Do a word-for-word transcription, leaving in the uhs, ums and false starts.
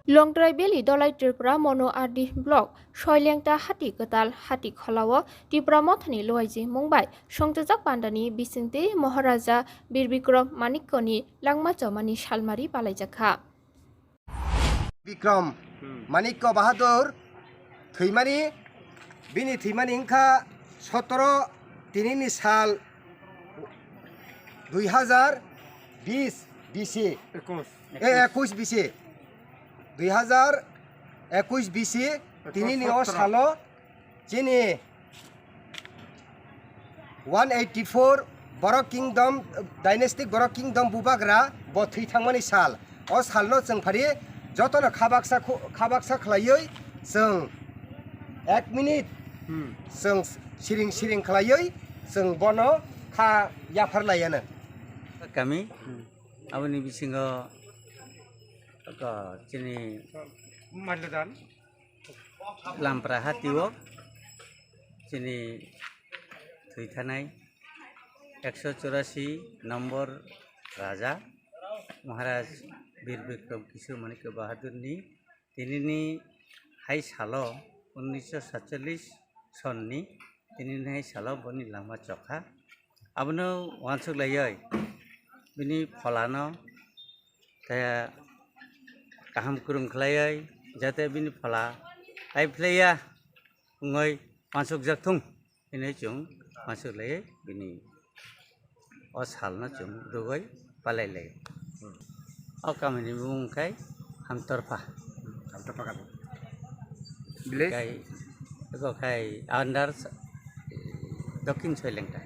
Longtrai Valley Dolai Tripura Mono R D Block Soilengta Hati Kwtal Hati Kholao Tipra Mothani Luaiji Mungbai Songchajak Pandani Bisingtwi Maharaja Bir Bikram Manikkoni Langma Chomani Salmari Palaijakha. Bikram Manikko Bahadur thwimani, bini thwimani wngkha sotoro tinini sal dui hazar bis bisi, e, ekush bisi, dui hazar ekush bisi, tinini o salo chini one eighty four Borok Kingdom, Dynastic Borok Kingdom bubagra bo thwi thangmani sal. O salno chwng phari jotono khabaksa khu-, khabaksa khlaiwi chwng ek minute chwng siring siring khlaiwi chwng bono kha yaphar laiya no. Kami aboni bisingo ko chini Lampra hatio chini thwithanai ekso churasi nombor raja Maharaj Bir Bikram Kishore Manikya Bahadurni tinini hai salo unnisho satchallis sonni tinini hai salo boni langma chokha. Abono uansuk laiwi bini pholano khe kaham kwrwng khlaiwi jate bini phola tai phlaiya wngwi uansukjak thung hinwi chwng uansuk laiwi bini o salno chwng rwgwi palai lai. O kamini bumung khai Hamtorpha. Hamtorpha kami. Village? Khai eko khai under Dokhin Soilengta.